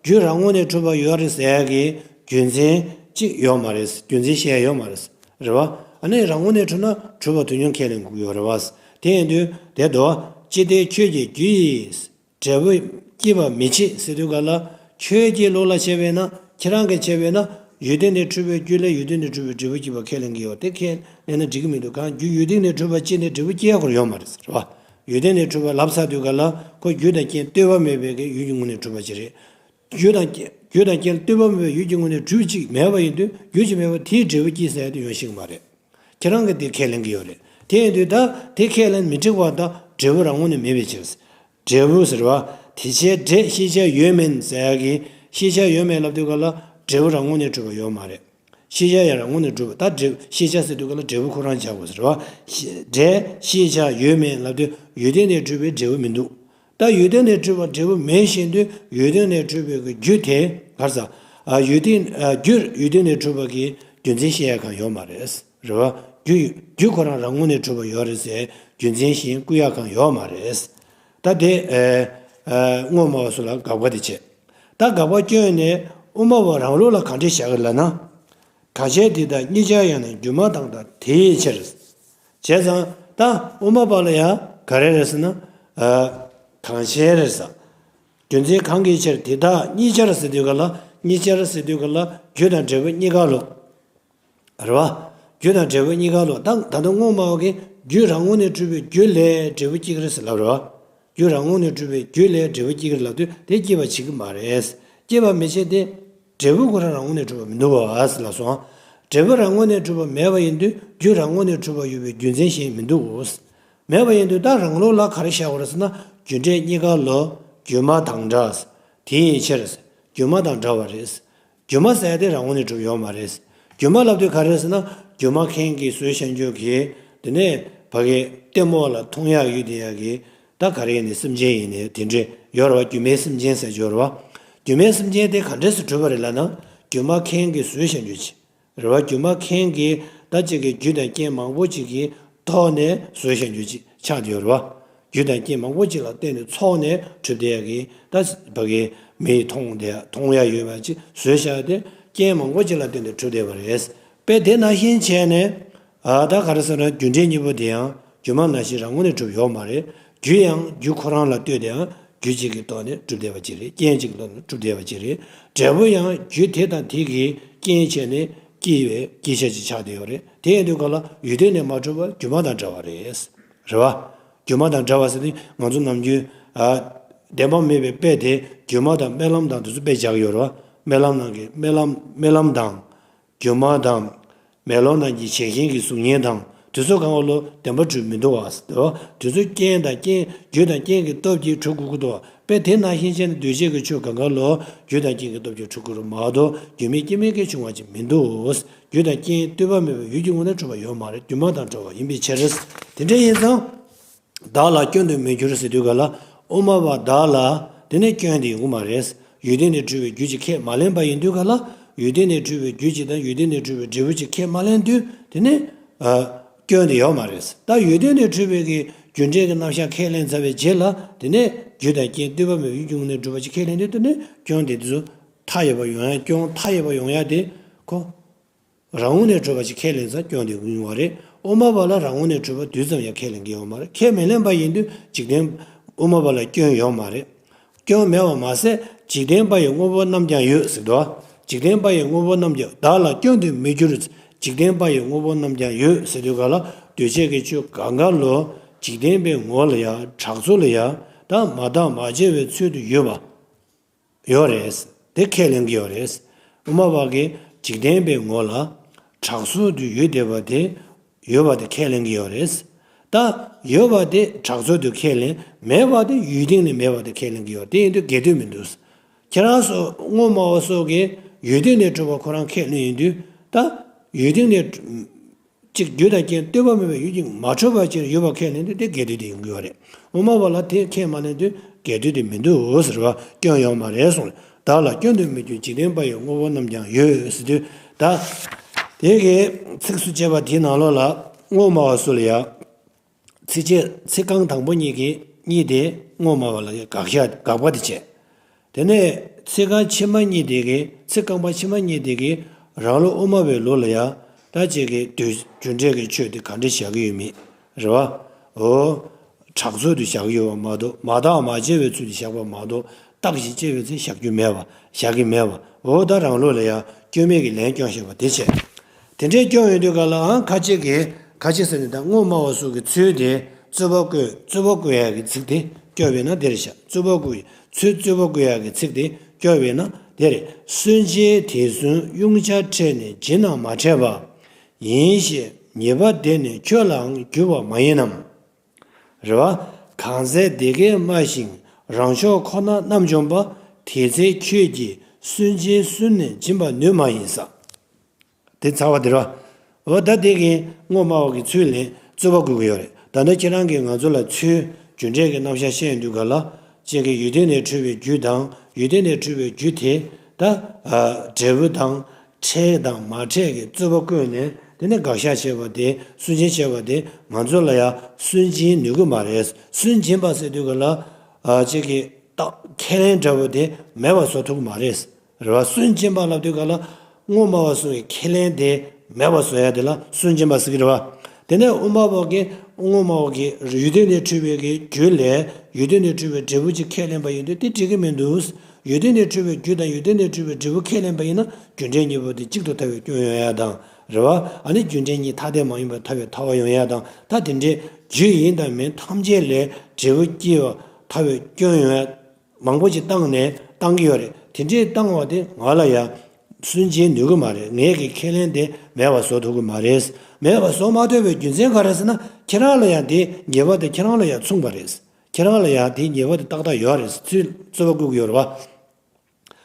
རྒྱུ་རང་ངོས་ནས་འཕྲོས་པ་ཡོད་རེད་ཟེར་ཡ་གི་རྒྱུ་མཚན་ཅིག་ཡོད་མ་རེད། རྒྱུ་མཚན་བཤད་ཡ་ཡོད་མ་རེད། རེད་བ། ཨ་ནི་རང་ངོས་ནས་འཕྲོས་ན་འཕྲོས་པ་དོན་སྙིང་ཁས་ལེན་དགོས་ཀྱི་ཡོད་རེད་བ། དེ་ཡིན་དུས་དེ་དོ། ཅི་སྟེ་ཁྱོད་ཀྱི་རྒྱུ་ཡིས། འབྲས་བུ་སྐྱེད་པ་མི་བྱེད་ཟེར་དུས་ག་ལ། ཁྱོད་ཀྱི་ལུགས་ལ་བྱས་པས་ན། ཁྱེད་རང་གིས་བྱས་པས་ན། ཡོན་ཏན་ནས་འཕྲོས་པའི་རྒྱུ་ལས་ཡོན་ཏན་ནས་འཕྲོས་པའི་འབྲས་བུ་སྐྱེད་པ་ཁས་ལེན་གྱི་ཡོད་དེ་ཁས་ལེན་ན་འགྲིག་གི་མི་འདུག་གང་རྒྱུ་ཡོན་ཏན་ནས་འཕྲོས་པ་སྐྱེས་ནས་འབྲས་བུ་སྐྱེ་ཡག་སྐོར་ཡོད་མ་རེད་ཟེར་བ། ཡོན་ཏན་ནས་འཕྲོས་པ་ལབ་ཚར་དུས་ག་ལ་ཁོ་རྒྱུ་དང་རྐྱེན་ལྟོས་པ་མེད་པའི་གི་ཡུལ་གྱི་ངོས་ནས་གྲུབ་པ་ཅིག་རེད། རྒྱུ་དང་རྐྱེན་རྒྱུ་དང་རྐྱེན་ལྟོས་པ་མེད་པའི་ཡུལ་གྱི་ངོས་ནས་གྲུབ་ཅིག་མེད་པ་ཡིན་དུས་རྒྱུ་ཅིག་མེད་པ་དེའི་འབྲས་བུ་སྐྱེས་ཟེར་ཡ་དེ་ཡོང་ཤེས་ཀྱི་མ་རེད། ཁྱེད་རང་གིས་དེ་ཁས་ལེན་གྱི་ཡོད་རེད། དེ་ཡིན་དུས་ད་དེ་ཁས་ལེན་མི་འགྲིག་པ་ད་འབྲས་བུ་རང་ངོས་ནས་མེད་པའི་ཕྱིར། འབྲས་བུ་ཟེར་བ། དེ་བྱས་འབྲས་ཤེས་བྱ་ཡོད་མིན་ཟེར་ཡ་གི་ཤེས་བྱ་ཡོད་མེད་ལབ་དུས་ག་ལ་འབྲས་བུ་རང་ངོས་ནས་གྲུབ་པ་ཡོད་མ་རེད། ཤེས་བྱ་ཡང་རང་ངོས་ནས་གྲུབ་པ་ད་འབྲས་ཤེས་བྱ་ཟེར་དུས་ག་ལ་འབྲས་བུ་ཁོ་རང་བྱ་དགོས་ཟེར་བ། ཤེས་འབྲས་ཤེས་བྱ་ཡོད་མེད་ལབ་དུས་ཡོན་ཏན་ནས་གྲུབ་པའི་འབྲས་བུ་མི་འདུག་ད་ཡོན་ཏན་ནས་གྲུབ་པ་འབྲས་བུ་མེད་བཞིན་དུ་ཡོན་ཏན་ནས་གྲུབ་པའི་གི་རྒྱུ་དེ་ག་རེ་ཟ། ཨ་ཡོན་ཏན་ཨ་རྒྱུ་ཡོན་ཏན་ནས་གྲུབ་པ་གི་རྒྱུ་མཚན་བཤད་ཡ་གང་ཡོད་མ་རེད། རེད་བ། རྒྱུ་རྒྱུ་ཁོ་རང་རང་ངོས་ནས་གྲུབ་པ་ཡོད་རེད་ཟེར་རྒྱུ་མཚན་གཞན་བསྐུར་ཡ་གང་ཡོད་མ་རེད། ད་དེ་ཨ་ཨ་དངོས་སྨྲ་བ་ཚོ་ལ་དགག་པ་དེ་བྱས། ད་དགག་པ་སྐྱོན་ནས་དབུ་མ་པ་རང་ལུགས་ལ་གང་འདྲས་བཞག་གི་ལབ་ན། གང་བྱས་དེ་དག་གཉིས་ཆར་ཡང་ན་སྒྱུ་མ་དང་འདྲ་དེའི་ཕྱིར། བྱས་ཙང་ད་དབུ་མ་པ་ལ་ཡང་ག་རེ་རེད་ཟེར་ན། ཨ་གང་བྱས་རེད་ཟེར། རྒྱུ་མཚན་གང་གི་ཕྱིར་དེ་དག་གཉིས་ཆར་ཟེར་དུས་ག་ལ་གཉིས་ཆར་ཟེར་དུས་ག་ལ་རྒྱུ་དང་འབྲས་བུ་གཉིས་ཀ་ལོ། རེད་བ། རྒྱུ་དང་འབྲས་བུ་གཉིས་ཀ་ལོ། ད་ད་ལྟ་དངོས་སྨྲ་བ་གིས་རྒྱུ་རང་ངོས་ནས་གྲུབ་པའི་རྒྱུ་ལས་འབྲས་བུ་སྐྱེ་གི་རེད་ཟེར་ལབ་རེད་བ། རྒྱུ་རང་ངོས་ནས་གྲུབ་པའི་རྒྱུ་ལས་འབྲས་བུ་སྐྱེ་གི་རེད་ལབ་དུས་དེ་སྐྱེད་པ་བྱེད་ཀྱི་མ་རེད། སྐྱེད་པ་མི་བྱེད་དེ། འབྲས་བུ་ཁོ་རང་རང་ངོས་ནས་གྲུབ་པ་མི་འདུག་བ་ཟེར་ལབ་སོང་། འབྲས་བུ་རང་ངོས་ནས་གྲུབ་པ་མེད་པ་ཡིན་དུས་རྒྱུ་རང་ངོས་ནས་གྲུབ་པ་ཡོད་པའི་རྒྱུ་མཚན་གཞན་མི་འདུག་མེད་པ་ཡིན་དུས་ད་རང་ལུགས་ལ་ག་རེ་བཞག་པ་རེད་ཟེར་ན་རྒྱུ་འབྲས་གཉིས་ཀ་ལོ། སྒྱུ་མ་དང་འདྲ། དེའི་ཕྱིར། སྒྱུ་མ་དང་འདྲ་བ་རེད། སྒྱུ་མ་ཟེར་ཡ་དེ་རང་ངོས་ནས་གྲུབ་ཡོད་མ་རེད། སྒྱུ་མ་ལབ་དུས་ག་རེ་ཟེར་ན་སྒྱུ་མ་མཁན་གྱིས་བཟོས་བཞག་རྒྱུ་གི་དེ་ནས་ཕ་གི་ལྟད་མོ་ལ་མཐོང་ཡག་ཡོད་དེ་ཡག་གི་ད་ག་རེ་ཡིན་ནའི་སེམས་ཅན་ཡིན་ནའི་དེ་འདྲས་ཡོད་རེད་བ། སྒྱུ་མའི་སེམས་ཅན་ཟེར་ཡོད་རེད་བ། སྒྱུ་མའི་སེམས་ཅན་དེ་ག་འདྲས་སུ་གྲུབ་པ་རེད་ལབ་ན་སྒྱུ་མ་མཁན་གྱིས་བཟོས་བཞག་རྒྱུ་ཅིག་རེད་བ། སྒྱུ་མ་མཁན་གྱིས་ད་ཅིག་གི་རྒྱུ་དང་རྐྱེན་མང་པོ་ཅིག་གི་ཐོག་ནས་བཟོས་བཞག་རྒྱུ་ཅིག་ཆགས་བསྡད་ཡོད་རེད་བ། རྒྱུ་དང་རྐྱེན་མང་པོ་ཅིག་ལ་བརྟེན་ནས་ཚོགས་ནས་གྲུབ་བསྡད་ཡག་གི་ད་ཕ་གི་མིས་མཐོང་བསྡད་མཐོང་ཡག་ཡོད་པ་ཅིག་བཟོས་བཞག་དེ་རྐྱེན་མང་པོ་ཅིག་ལ་བརྟེན་ནས་གྲུབ་བསྡད་པ་རེད། དཔེ་དེ་ནང་བཞིན་བྱས་ནས། ཨ་ད་ག་རེ་ཟེར་ན་རྒྱུ་འབྲས་གཉིས་པོ་དེ་ཡང་སྒྱུ་མ་ནང་བཞིན་རང་ངོས་ནས་གྲུབ་ཡོད་མ་རེད། རྒྱུ་ཡང་རྒྱུ་ཁོ་རང་ལ་ལྟོས་ཏེ་ཡང་རྒྱུ་གཅིག་གི་ཐོག་ནས་གྲུབ་བསྡད་པ་ཅིག་རེད། རྐྱེན་གཅིག་གི་ཐོག་ནས་གྲུབ་བསྡད་པ་ཅིག་རེད། འབྲས་བུ་ཡང་རྒྱུ་དེ་དང་དེ་གིས་རྐྱེན་བྱས་ནས་སྐྱེས་པའི་སྐྱེ་ཤ་ཅིག་ཆགས་བསྡད་ཡོད་རེད། དེ་ཡིན་དུས་ག་ལ་ཡོན་ཏན་ནས་མ་གྲུབ་པ་སྒྱུ་མ་དང་འདྲ་བ་རེད། རེད་བ། སྒྱུ་མ་དང་འདྲ་བ་ཟེར་ཏེ་ང་ཚོ་ནམ་རྒྱུན་ཨ་བདེན་པ་མེད་པའི་དཔེ་དེ་སྒྱུ་མ་དང་རྨི་ལམ་དང་དེ་ཚོ་དཔེ་བཞག་ཡོད་རེད་བ། རྨི་ལམ་ནང་གི་རྨི་ལམ་རྨི་ལམ་དང་། སྒྱུ་མ་དང་། མེ་ལོང་ནང་གི་བྱད་བཞིན་གྱི་གཟུགས་བརྙན་དང་དེ་ཚོ་གང་བ་ལོ་བདེན་པ་གྲུབ་མི་འདུག་བ། དེ་ཚོ་རྐྱེན་དང་རྐྱེན་རྒྱུ་དང་རྐྱེན་གྱི་སྟོབས་ཀྱིས་གྲུབ་དགོས་ཀྱི་འདུག་བ། དཔེ་དེ་ནང་བཞིན་བྱས་ན་འདུས་བྱས་ཀྱི་ཆོས་གང་ག་ལོ་རྒྱུ་དང་རྐྱེན་གྱི་སྟོབས་ཀྱིས་གྲུབ་དགོས་རེད་མ་གཏོགས་རྒྱུ་མེད་རྐྱེན་མེད་ཀྱིས་བྱུང་བ་ཅིག་མི་འདུག་རྒྱུ་དང་རྐྱེན་ལྟོས་པ་མེད་པའི་ཡུལ་གྱི་ངོས་ནས་གྲུབ་པ་ཡོད་མ་རེད། སྒྱུ་མ་དང་འདྲ་བ་ཡིན་པའི་ཕྱིར། དེ་འདྲ་ཡིན་ཙང་། བདག་ལ་སྐྱོན་དུ་མི་འགྱུར་ཟེར་དུས་ག་ལ་དབུ་མ་པ་བདག་ལ་དེ་ནས་སྐྱོན་དེ་ཡོང་གི་མ་རེད། ཡོན་ཏན་ནས་གྲུབ་པའི་རྒྱུ་ཅིག་ཁས་མ་ལེན་པ་ཡིན་དུས་ག་ལ་ཡོན་ཏན་ནས་གྲུབ་པའི་རྒྱུ་ཅིག་དང་ཡོན་ཏན་ནས་གྲུབ་པའི་འབྲས་བུ་ཅིག་ཁས་མ་ལེན་དུས་དེ་ནས་ཨ་སྐྱོན་དེ་ཡོད་མ་རེད། ད་ཡོན་ཏན་ནས་གྲུབ་པའི་གི་རྒྱུ་འབྲས་ཀྱི་རྣམ་གཞག་ཁས་ལེན་ཚར་བའི་རྗེས་ལ་དེ་ནས་རྒྱུ་དང་རྐྱེན་ལྟོས་པ་མེད་པའི་ཡུལ་གྱི་ངོས་ནས་གྲུབ་པ་ཅིག་ཁས་ལེན་དུས་དེ་ནས་སྐྱོན་དེ་དེ་ཚོ་མཐའ་ཡས་པ་ཡོང་ཡ་སྐྱོན་མཐའ་ཡས་པ་ཡོང་ཡ་དེ་ཁོ། རང་ངོས་ནས་གྲུབ་པ་ཞིག་ཁས་ལེན་ཙང་སྐྱོན་དེ་ཡོང་བ་རེད། དབུ་མ་པ་ལ་རང་ངོས་ནས་གྲུབ་པ་དུས་ཙམ་ཡང་ཁས་ལེན་གྱི་ཡོད་མ་རེད། ཁས་མི་ལེན་པ་ཡིན་དུས་འཇིག་རྟེན་དབུ་མ་པ་ལ་སྐྱོན་ཡོད་མ་རེད། སྐྱོན་མེད་པ་མ་ཟད་འཇིག་རྟེན་པ་ཡི་དངོས་པོ་རྣམས་ཀྱང་ཡོད་ཟེར་འདུག་འཇིག་རྟེན་པ་ཡི་དངོས་པོ་རྣམས་ཀྱང་བདག་ལ་སྐྱོན་དུ་མི་འགྱུར། འཇིག་རྟེན་པ་ཡི་དངོས་པོ་རྣམས་ཀྱང་ཡོད་ཟེར་དུས་ག་ལ་འདུས་བྱས་ཀྱི་ཆོས་གང་ག་ལོ་འཇིག་རྟེན་པའི་ངོ་ལ་ཡང་གྲགས་ཚོད་ལ་ཡང་ད་མ་བརྟགས་མ་དཔྱད་པའི་ཚུལ་དུ་ཡོད་པ། ཡོད་རེད། དེ་ཁས་ལེན་གྱི་ཡོད་རེད། དབུ་མ་པ་གིས་འཇིག་རྟེན་པའི་ངོ་ལ་གྲགས་ཚོད་དུ་ཡོད་བསྡད་པ་དེ་ཡོད་པ་དེ་ཁས་ལེན་གྱི་ཡོད་རེད། ད་ཡོད་པ་དེ་གྲགས་ཚོད་དུ་ཁས་ལེན། མེད་པ་དེ་ཡུལ་སྟེང་ནས་མེད་པ་དེ་ཁས་ལེན་གྱི་ཡོད། དེ་ཡིན་དུས་འགལ་འདུ་མི་འདུག་ཁྱེད་རང་ཚོ་དབུ་མ་པ་སོགས་ཀྱིས་ཡུལ་སྟེང་ནས་གྲུབ་པ་ཁོ་རང་ཁས་ལེན་ཡིན་དུས། ད་ཡུལ་སྟེང་ནས་གཅིག་རྒྱུ་དང་རྐྱེན་ལྟོས་པ་མེད་པའི་ཡུལ་གྱིས་མ་གྲུབ་པ་ཅིག་ཡོད་པ་ཁས་ལེན་དུས་དེ་འགལ་འདུ་དེ་ཡོང་གི་ཡོད་རེད། དབུ་མ་པ་ལ་དེ་ཁས་མ་ལེན་དུས་འགལ་འདུ་དེ་མི་འདུག་ཟེར་བ་སྐྱོན་ཡོད་མ་རེད་གསུངས། བདག་ལ་སྐྱོན་དུ་མི་འགྱུར་འཇིག་རྟེན་པ་ཡི་དངོས་པོ་རྣམས་ཀྱང་ཡོད་ཟེར་དུས། ད་དེ་གི་ཚིགས་སུ་བཅད་པ་དེའི་ནང་ལོགས་ལ་དབུ་མ་པ་སུ་ལ་ཡ། ཚིགས་བཅད་ཚིག་རྐང་དང་པོ་གཉིས་ཀྱིས་གཉིས་དེ་དབུ་མ་པ་ལ་དགག་བཞག་དགག་པ་དེ་བྱས། དེ་ནས་ཚིག་རྐང་ཕྱི་མ་གཉིས་དེ་གིས་ཚིག་རྐང་པ་ཕྱི་མ་གཉིས་དེ་གིས་རང་ལུགས་དབུ་མ་པའི་ལུགས་ལ་ཡང་ད་ཅིག་གི་དུས་རྒྱུ་འབྲས་ཀྱི་ཆོས་དེ་ག་འདྲ་བཞག་གི་ཡོད་མེད་རེད་བ། འོ། གྲགས་ཚོད་དུ་བཞག་གི་ཡོད་པ་མ་གཏོགས་མ་བརྟགས་མ་དཔྱད་པའི་ཚུལ་དུ་བཞག་པ་མ་གཏོགས་བརྟགས་ཤིང་དཔྱད་པའི་ཚུལ་བཞག་རྒྱུ་མེད་པ་བཞག་གི་མེད་པ། འོ་ད་རང་ལུགས་ལ་ཡང་སྐྱོན་མེད་ཀྱི་ལན་སྐྱོན་བཞག་པ་དེ་བྱས། དེ་འདྲའི་སྐྱོན་ཡོད་དུས་ག་ལའང་ཁ་ཅིག་གིས་ཁ་ཅིག་ཟེར་ནས་ད་དབུ་མ་པ་སོགས་ཀྱི་ཚུལ་དེ་རྩོད་པ་བཀོད་རྩོད་པ་བཀོད་ཡག་གི་ཚིག་དེ་སྐྱོར་བས་ན་དེ་རེད་ཤག་རྩོད་པ་བཀོད་ཚུལ་རྩོད་པ་བཀོད་ཡག་གི་ཚིག་དེ་སྐྱོར་བས་ན་དེ་རེད། སུན་འབྱིན་དེ་སུན་དབྱུང་བྱ་ཕྲད་ནས་འབྱིན་ནམ་མ་ཕྲད་པ། ཡིན་ཞེས་ཉེས་པ་དེ་ནི་ཁྱོད་ལའང་འགྱུར་བ་མ་ཡིན་ནམ། རེད་བ། གང་ཚེ་འདི་སྐད་སྨྲ་ཞིང་རང་ཕྱོགས་ཁོ་ན་རྣམ་འཇོམས་པ། དེ་ཚེ་ཁྱོད་ཀྱིས་སུན་འབྱིན་སུན་ནས་འབྱིན་པ་ནུས་མ་ཡིན་ས། དེ་ཚར་བ་དེ་རེད་བ། འོ་ད་དེ་གིས་དབུ་མ་པ་གི་ཚུལ་ལ་རྩོད་པ་བཀོད་ཀྱི་ཡོད་རེད། ད་ལྟ་ཁྱེད་རང་གིས་ང་ཚོ་ལ་ཚུལ་རྒྱུ་འབྲས་ཀྱི་རྣམ་གཞག་བཤད་ཡོང་དུས་ག་ལ། གཅིག་གིས་ཡུལ་དེ་ནས་འཕྲོས་པའི་རྒྱུ་དང་ཡུལ་དེ་ནས་འཕྲོས་པའི་རྒྱུ་དེ་ད་འབྲས་བུ་དང་། ཕྲད་དང་མ་ཕྲད་ཀྱི་རྩོད་པ་བཀོད་ནས་དེ་ནས་དགག་བཞག་བྱས་པ་དེ་སུན་འབྱིན་བྱས་པ་དེ་ང་ཚོ་ལ་ཡང་སུན་འབྱིན་ནུས་ཀྱི་མ་རེད། སུན་འབྱིན་པ་ཟེར་དུས་ག་ལ་ཨ་ཅིག་གི་རྟགས་ཁས་ལེན་འདྲ་པོ་དེ་མེད་པ་བཟོ་ཐུབ་ཀྱི་མ་རེད། རེད་བ། སུན་འབྱིན་པ་ལབ་དུས་ག་ལ་དབུ་མ་པ་སོགས་ཀྱི་ཁས་ལེན་དེ་མེད་པ་བཟོ་ཡ་དེ་ལ་སུན་འབྱིན་པ་ཟེར་གྱི་རེད་བ། དེ་ནས་དབུ་མ་པ་གི་དབུ་མ་པ་གི་ཡུལ་དེ་ནས་འཕྲོས་པའི་གི་རྒྱུ་ལས་ཡུལ་དེ་ནས་འཕྲོས་པའི་འབྲས་བུ་ཅིག་ཁས་ལེན་པ་ཡིན་དུས་དེ་འགྲིག་གི་མི་འདུག་ཡུལ་དེ་ནས་འཕྲོས་པའི་རྒྱུ་དང་ཡུལ་དེ་ནས་འཕྲོས་པའི་འབྲས་བུ་ཁས་ལེན་པ་ཡིན་ན་རྒྱུ་འབྲས་གཉིས་པོ་དེ་གཅིག་ཏུ་ཐལ་བའི་སྐྱོན་ཡོང་ཡ་དང་། རེད་བ། ཨ་ནི་རྒྱུ་འབྲས་གཉིས་ཐ་དད་མ་ཡིན་པར་ཐལ་བའི་ཐལ་བ་ཡོང་ཡ་དང་། ད་དེ་འདྲའི་རྒྱུ་ཡིན་དང་མིན་ཐམས་ཅད་ལས་འབྲས་བུ་སྐྱེ་བར་ཐལ་བའི་སྐྱོན་ཡོང་ཡ་མང་པོ་ཅིག་བཏང་ནས་བཏང་གི་ཡོད་རེད། དེ་འདྲའི་བཏང་བ་དེ་ང་ལ་ཡང་སུན་འབྱིན་ནུས་ཀྱི་མ་རེད། ངས་ཀྱི་ཁས་ལེན་དེ་མེད་པ་བཟོ་ཐུབ་ཀྱི་མ་རེད། མེད་པ་བཟོ་མ་ཐུབ་པའི་རྒྱུ་མཚན་ག་རེ་ཟེར་ན་ཁྱེད་རང་ལ་ཡང་དེ་ཉེས་པ་དེ་ཁྱེད་རང་ལ་ཡང་མཚུངས་པ་རེད། ཁྱེད་རང་ལ་ཡང་དེའི་ཉེས་པ་དེ་ཏག་ཏག་ཡོད་རེད། ཚུལ་རྩོད་པ་བཀོད་ཀྱི་ཡོད་རེད་བ།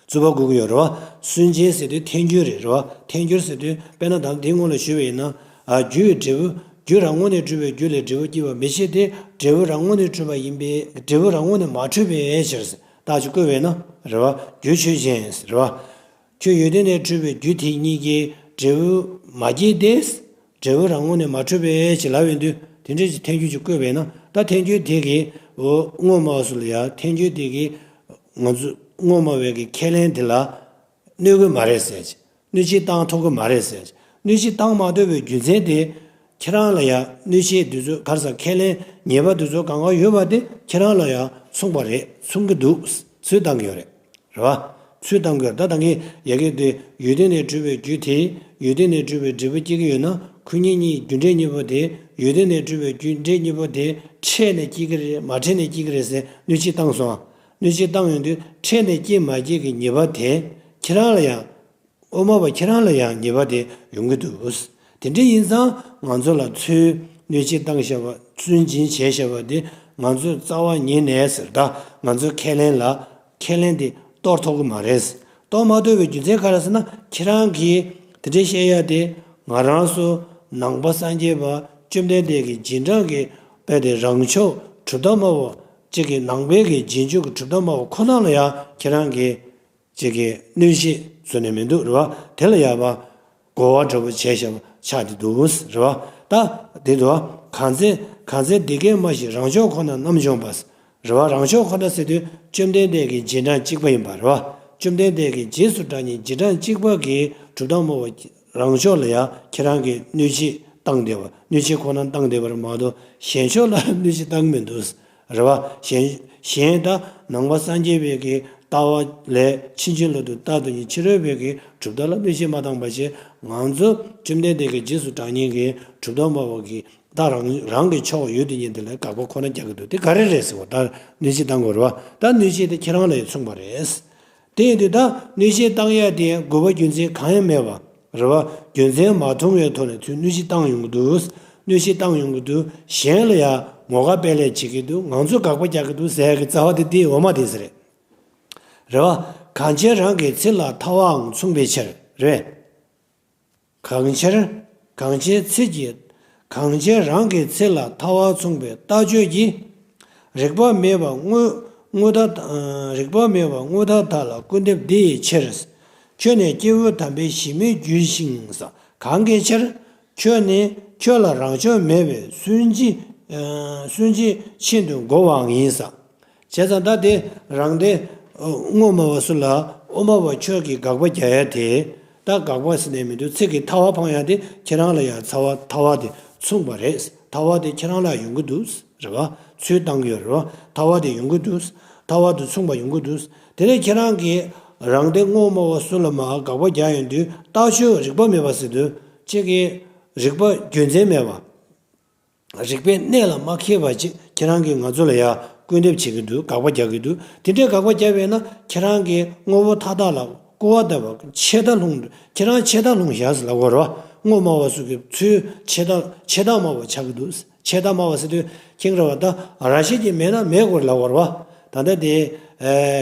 རྩོད་པ་བཀོད་ཀྱི་ཡོད་རེད་བ། སུན་འབྱིན་ཟེར་དུས་ཐལ་འགྱུར་རེད་རེད་བ། ཐལ་འགྱུར་ཟེར་དུས་དཔེར་ན་ད་དེའི་སྔོན་ལ་ཞུས་པ་ཡིན་ན། ཨ་རྒྱུ་ཡི་འབྲས་བུ། རྒྱུ་རང་ངོས་ནས་གྲུབ་པའི་རྒྱུ་ལས་འབྲས་བུ་སྐྱེ་བ་མི་བྱེད་དེ། འབྲས་བུ་རང་ངོས་ནས་གྲུབ་པ་ཡིན་པས་འབྲས་བུ་རང་ངོས་ནས་མ་འཕྲོས་པའི་ཕྱིར། རྟགས་ཅིག་བཀོད་པས་ན། རེད་བ། རྒྱུ་ཆོས་ཅན། རེད་བ། ཁྱོད་ཡུལ་དེ་ནས་འཕྲོས་པའི་རྒྱུ་དེ་གཉིས་ཀྱིས་འབྲས་བུ་མ་སྐྱེས་ཏེ། འབྲས་བུ་རང་ངོས་ནས་མ་འཕྲོས་པའི་ཕྱིར་ལབ་ཡོང་དུས་དེ་འདྲའི་ཐལ་འགྱུར་ཅིག་བཀོད་པས་ན། ད་ཐལ་འགྱུར་དེ་གིས་འོ་དབུ་མ་པ་སོགས་ལ་ཡང་ཐལ་འགྱུར་དེ་གིས། ང་ཚོ་དབུ་མ་པའི་གི་ཁས་ལེན་དེ་ལ་གནོད་ཀྱི་མ་རེད་ཟེར་གྱི། གནོད་བྱེད་བཏང་ཐུབ་ཀྱི་མ་རེད་ཟེར་གྱི། གནོད་བྱེད་བཏང་མ་ཐུབ་པའི་རྒྱུ་མཚན་དེ། ཁྱེད་རང་ལ་ཡང་གནོད་བྱེད་དེ་ཚོ་ག་རེ་ཟེར་ཁས་ལེན་ཉེས་པ་དེ་ཚོ་གང་ག་ཡོད་པ་དེ་ཁྱེད་རང་ལ་ཡང་མཚུངས་པ་རེད། མཚུངས་ཀྱི་འདུག་ཚུལ་བཏང་གི་ཡོད་རེད། རེད་བ། ཚུལ་བཏང་གི་ཡོད་རེད། ད་ད་གིན་ཡ་གི་དེ་ཡུལ་དེ་ནས་གྲུབ་པའི་རྒྱུ་དེ་ཡུལ་དེ་ནས་གྲུབ་པའི་འབྲས་བུ་སྐྱེ་གི་ཡོད་ན་ཁོ་གཉིས་གཉིས་རྒྱུ་འབྲས་གཉིས་པོ་དེ་ཡུལ་དེ་ནས་གྲུབ་པའི་རྒྱུ་འབྲས་གཉིས་པོ་དེ་ཕྲད་ནས་སྐྱེ་གི་རེད་མ་ཕྲད་ནས་སྐྱེ་གི་རེད་ཟེར་གནོད་བྱེད་བཏང་སོང་། གནོད་བྱེད་བཏང་ཡོང་དུས་ཕྲད་ནས་སྐྱེ་མ་སྐྱེ་གི་ཉེས་པ་དེ་ཁྱེད་རང་ལ་ཡང་། དབུ་མ་པ་ཁྱེད་རང་ལ་ཡང་ཉེས་པ་དེ་ཡོང་གི་འདུག་དེ་འདྲ་ཡིན་ཙང་ང་ཚོ་ལ་ཚུལ་གནོད་བྱེད་བཏང་བཞག་པ་སུན་འབྱིན་བྱས་བཞག་པ་དེ་ང་ཚོས་རྩ་བ་ཉིད་ནས་ཟེར་ད་ང་ཚོའི་ཁས་ལེན་ལ་ཁས་ལེན་དེ་གཏོར་ཐུབ་ཀྱི་མ་རེད། གཏོར་མ་ཐུབ་པའི་རྒྱུ་མཚན་ག་རེ་ཟེར་ན་ཁྱེད་རང་གིས་དེ་འདྲ་བཤད་ཡ་དེ་ང་རང་ཚོ་ནང་པ་སངས་རྒྱས་པ་བཅོམ་ལྡན་འདས་ཀྱི་རྗེས་འབྲང་གི་དཔེ་དེ་རང་ཕྱོགས་གྲུབ་མཐའ་སྨྲ་བ་གཅིག་གི་ནང་པའི་གི་རྗེས་འཇུག་གི་གྲུབ་མཐའ་སྨྲ་བ་ཁོ་ན་ལ་ཡང་ཁྱེད་རང་གིས། ཅིག་གིས་གནོད་བྱེད་བཟོས་ནས་མི་འདུག་རེད་བ། དེ་ལ་ཡང་བ། གོ་བ་འདྲ་པོ་བྱས་བཞག་པ་ཆགས་ཏེ་འདུག་རེད་བ། ད་དེ་འདུག་བ། གང་ཚེ་གང་ཚེ་འདི་སྐད་སྨྲ་ཞིང་རང་ཕྱོགས་ཁོ་ན་རྣམ་འཇོམས་པ། རེད་བ། རང་ཕྱོགས་ཁོ་ན་ཟེར་དུས་བཅོམ་ལྡན་འདས་ཀྱི་རྗེས་འབྲང་གཅིག་པ་ཡིན་པ་རེད་བ། བཅོམ་ལྡན་འདས་ཀྱི་རྗེས་སུ་འབྲང་ཉིད་རྗེས་འབྲང་གཅིག་པ་གི་གྲུབ་མཐའ་སྨྲ་བ་རང་ཕྱོགས་ལ་ཡང་ཁྱེད་རང་གིས་གནོད་བྱེད་བཏང་བསྡད་པ་གནོད་བྱེད་ཁོ་ན་བཏང་བསྡད་པ་རེད་མ་གཏོགས་གཞན་ཕྱོགས་ལ་གནོད་བྱེད་བཏང་གི་མི་འདུག་རེད་བ། གཞན་གཞན་ད་ནང་པ་སངས་རྒྱས་པའི་གི་ལྟ་བ་ལས་ཕྱིན་ཅི་ལོག་ཏུ་རྟག་ཏུ་ཉིད་ཕྱི་རོལ་པའི་གི་གྲུབ་མཐའ་ལ་གནོད་བྱེད་མ་བཏང་པ་བྱས་ང་ཚོ་བཅོམ་ལྡན་འདས་ཀྱི་རྗེས་སུ་འབྲང་ཉིད་ཀྱི་གྲུབ་མཐའ་སྨྲ་བ་གི་ད་རང་རང་གི་ཕྱོགས་ཡོད་དེ་ཉིད་དེ་ལ་དགག་པ་ཁོ་ན་རྒྱག་གི་འདུག་དེ་ག་རེ་རེད་ཟེར་བ་ད་གནོད་བྱེད་བཏང་དགོས་རེད་བ། ད་གནོད་བྱེད་དེ་ཁྱེད་རང་ལ་ཡང་མཚུངས་པ་རེད། དེ་ཡིན་དུས་ད་གནོད་བྱེད་བཏང་ཡ་དེ་དགོས་པ་རྒྱུ་མཚན་གང་ཡང་མེད་པ་རེད་བ། རྒྱུ་མཚན་མ་མཐོང་བའི་ཐོག་ནས་ཚུར་གནོད་བྱེད་བཏང་ཡོང་གི་འདུག་གནོད་བྱེད་བཏང་ཡོང་གི་འདུག་གཞན་ལ་ཡང་ངོ་དགའ་སྤེལ་ལས་བྱེད་ཀྱི་འདུག་ང་ཚོ་དགག་པ་རྒྱག་གི་འདུག་ཟེར་ཡ་གི་རྩ་བ་དེ་དེའི་འོ་མ་དེ་ཟེར་རེད། རེད་བ། གང་ཕྱིར་རང་གི་ཚིག་ལ་ཐལ་བའང་མཚུངས་པའི་ཕྱིར་རེད། གང་ཕྱིར། གང་ཕྱིར་ཚིག་གི། གང་ཕྱིར་རང་གི་ཚིག་ལ་ཐལ་བ་མཚུངས་པའི་རྟགས་ཆོས་ཀྱིས། རིགས་པ་མེད་པ་དངོས་དངོས་མཐའ། རིགས་པ་མེད་པ་དངོས་མཐའ་དག་ལ་སྐུར་འདེབས་འདི་ཡི་ཕྱིར། ཁྱོད་ནི་སྐྱེས་བུ་དམ་པའི་གཞི་མེད་རྒྱུད་ཅིང་ས། གང་གི་ཕྱིར། ཁྱོད་ནི་ཁྱོད་ལ་རང་ཕྱོགས་མེད་པའི་སུན་འབྱིན། སུན་འབྱིན་ཤིན་ཏུ་མགུ་བའང་ཡིན་ས། བྱས་ཙང་ད་དེ་རང་སྡེ་དངོས་སྨྲ་བ་སུ་ལ་དབུ་མ་པ་ཁྱོད་ཀྱིས་དགག་པ་རྒྱག་ཡ་དེ། ད་དགག་པ་ཟེར་ནས་མི་འདུག་ཚིག་གི་ཐལ་བ་འཕང་ཡ་དེ་ཁྱེད་རང་ལ་ཡང་ཚ་བ་ཐལ་བ་དེ་མཚུངས་པ་རེད། ཐལ་བ་དེ་ཁྱེད་རང་ལ་ཡོང་གི་འདུག་རེད་བ། ཚུལ་བཏང་གི་ཡོད་རེད་བ། ཐལ་བ་དེ་ཡོང་གི་འདུག་ཐལ་བ་དེ་མཚུངས་པ་ཡོང་གི་འདུག་དེ་ནས་ཁྱེད་རང་གིས་རང་སྡེ་དངོས་སྨྲ་བ་སུ་ལ་མ་དགག་པ་རྒྱག་ཡོང་དུས་རྟགས་ཆོས་རིགས་པ་མེད་པ་ཟེར་དུས་གཅིག་གིས་རིགས་པ་རྒྱུ་མཚན་མེད་པ། རིགས་པའི་གནས་ལ་མ་མཁས་པ་ཅིག་ཁྱེད་རང་གིས་ང་ཚོ་ལ་ཡ་སྐུར་འདེབས་བྱེད་ཀྱི་འདུག་དགག་པ་རྒྱག་གི་འདུག་དེ་འདྲའི་དགག་པ་རྒྱབ་པས་ན་ཁྱེད་རང་གིས་དངོས་པོ་མཐའ་དག་ལ་སྐུར་བ་བཏབ་པ་ཆད་ལྟ་ལྷུང་འདུག་ཁྱེད་རང་ཆད་ལྟ་ལྷུང་བཞག་ཟེར་ལབ་དགོས་རེད་བ། དངོས་སྨྲ་བ་སོགས་ཀྱི་ཚུལ་ཆད་ལྟ་ཆད་ལྟ་སྨྲ་བ་ཆགས་ཀྱི་འདུག་ཆད་ལྟ་སྨྲ་བ་ཟེར་དུས་ཁྱེད་རང་བ་ད་རང་བཞིན་གྱིས་མེད་ན་མེད་དགོས་རེད་ལབ་དགོས་རེད་བ། ད་ལྟ་དེ་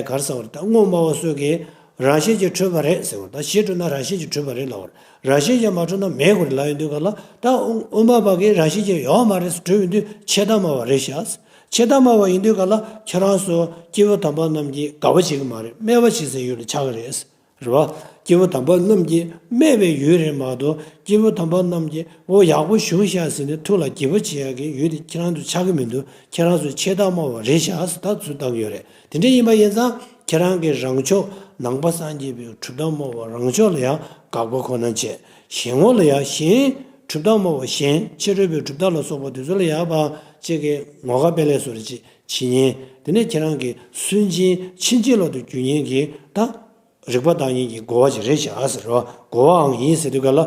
ག་རེ་ཟེར་བ་རེད། ད་དངོས་སྨྲ་བ་སོགས་ཀྱིས། རང་བཞིན་གྱིས་གྲུབ་པ་རེད་ཟེར་བ་དང་གཞི་གྲུབ་ན་རང་བཞིན་གྱིས་གྲུབ་པ་རེད་ལབ་པ་རེད། རང་བཞིན་གྱིས་མ་གྲུབ་ན་མེད་དགོས་རེད་ལབ་ཡོང་དུས་ག་ལ་ད་དབུ་མ་པ་གིས་རང་བཞིན་གྱིས་ཡོད་མ་རེད་ཟེར་གྲུབ་ཡོང་དུས་ཆད་ལྟ་སྨྲ་བ་རེད་ཤག་ཆད་ལྟ་སྨྲ་བ་ཡིན་དུས་ག་ལ་ཁྱེད་རང་ཚོ་སྐྱེས་བུ་དམ་པ་རྣམས་ཀྱིས་དགག་པ་བྱེད་ཀྱི་མ་རེད། སྨད་པ་བྱེད་སའི་ཡུལ་ལ་ཆགས་ཀྱི་རེད། རེད་བ། སྐྱེས་བུ་དམ་པ་རྣམས་ཀྱིས་སྨད་པའི་ཡུལ་རེད་མ་གཏོགས་སྐྱེས་བུ་དམ་པ་རྣམས་ཀྱིས་འོ་ཡག་པོ་བཞུགས་ཤག་ཟེར་ནས་ཐུགས་ལ་དགྱེས་པོ་བྱེད་ཡག་གི་ཡུལ་དེ་ཁྱེད་རང་ཚོ་ཆགས་ཀྱི་མི་འདུག་ཁྱེད་རང་ཚོས་ཆད་ལྟ་སྨྲ་བ་རེད་ཤག་ཟེར་ད་ཚུར་བཏང་གི་ཡོད་རེད། དེ་འདྲ་ཡིན་པ་ཡིན་ཙང་ཁྱེད་རང་གི་རང་ཕྱོགས་ནང་པ་སངས་རྒྱས་པའི་གྲུབ་མཐའ་སྨྲ་བ་རང་ཕྱོགས་ལ་ཡང་དགག་པ་ཁོ་ན་བྱས། གཞན་ངོ་ལ་ཡང་གཞན་གྲུབ་མཐའ་སྨྲ་བ་གཞན་ཕྱི་རོལ་པའི་གྲུབ་མཐའ་ལ་སོགས་པ་དེ་ཚོ་ལ་ཡང་ཕར་ཅིག་གི་ངོ་དགའ་སྤེལ་ལས་བཟོ་འདྲ་ཅིག་བྱེད་མཁན། དེ་ནས་ཁྱེད་རང་གི་སུན་འབྱིན་ཕྱིན་ཅི་ལོག་ཏུ་གྱུར་མཁན་གྱི་ད་རིགས་པ་བཏང་མཁན་གྱི་གོ་བ་ཅིག་རེད་ཤག་ཟེར་རོ། གོ་བའང་ཡིན་ཟེར་དུས་ག་ལ་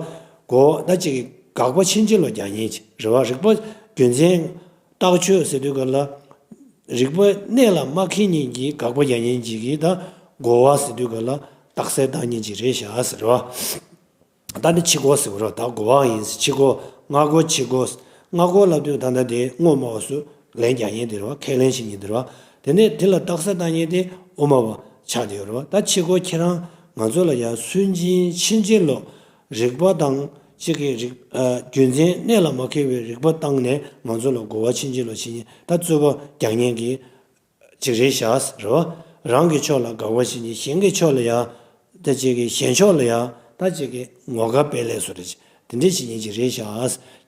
གོ་བ་ད་ཅིག་གི་དགག་པ་ཕྱིན་ཅི་ལོག་རྒྱག་མཁན་ཅིག་རེད་བ། རིགས་པ་རྒྱུ་མཚན། རྟགས་ཆོས་ཟེར་དུས་ག་ལ། རིགས་པ་གནས་ལ་མ་མཁས་མཁན་གྱིས་དགག་པ་རྒྱག་མཁན་ཅིག་གིས་ད་གོ་བ་ཟེར་དུས་ག་ལ་རྟགས་གསལ་བཏང་མཁན་ཅིག་རེད་ཤག་ཟེར་བ། ད་ནི་ཕྱི་གོ་ཟེར་བ་རེད། ད་གོ་བ་ཡིན་ཟེར། ཕྱི་གོ། སྔ་གོ་ཕྱི་གོ། སྔ་གོ་ལབ་དུས་ད་ལྟ་དེ་དངོས་སྨྲ་བ་སུ་ལན་རྒྱག་མཁན་དེ་རེད་བ། ཁས་ལེན་བྱེད་མཁན་དེ་རེད་བ། དེ་ནས་དེ་ལ་རྟགས་གསལ་བཏང་མཁན་དེ་དབུ་མ་པ་ཆགས་བསྡད་ཡོད་རེད་བ། ད་ཕྱི་གོ་ཁྱེད་རང་ང་ཚོ་ལ་ཡང་སུན་འབྱིན་ཕྱིན་ཅི་ལོག་རིགས་པ་དང་གཅིག་གི་རིགས། ཨ། རྒྱུ་མཚན་གནས་ལ་མ་མཁས་པའི་རིགས་པ་བཏང་ནས་ང་ཚོ་ལ་གོ་བ་ཕྱིན་ཅི་ལོག་བྱེད་མཁན་ད་རྩོད་པ་རྒྱག་མཁན་གྱི་ཅིག་རེད་ཤག་རེད་བ། རང་གི་ཕྱོགས་ལ་དགག་པ་བྱེད་མཁན་གཞན་གྱི་ཕྱོགས་ལ་ཡང་ད་ཅིག་གི་གཞན་ཕྱོགས་ལ་ཡང་ད་ཅིག་གི་ངོ་དགའ་སྤེལ་ལས་བཟོ་འདྲ་ཅིག་དེ་འདྲ་བྱེད་མཁན་ཅིག་རེད་ཤག་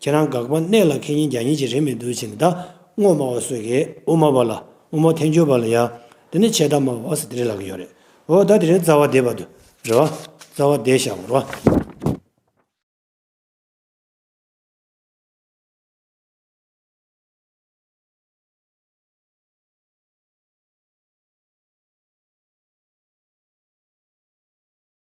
ཁྱེད་རང་དགག་པ་གནས་ལ་འཁེལ་མཁན་རྒྱག་མཁན་ཅིག་རེད་མི་འདུག་བྱས་ནས་ད་དངོས་སྨྲ་བ་སོགས་ཀྱིས་དབུ་མ་པ་ལ་དབུ་མ་ཐལ་འགྱུར་བ་ལ་ཡང་དེ་ནས་ཆད་ལྟ་སྨྲ་བ་ཟེར་དེ་འདྲ་ལབ་ཀྱི་ཡོད་རེད། འོ་ད་དེ་རིང་རྩ་བ་བསྡད་པ་འདུག་རེད་བ། རྩ་བ་བསྡད་བཞག་པ་རེད་བ།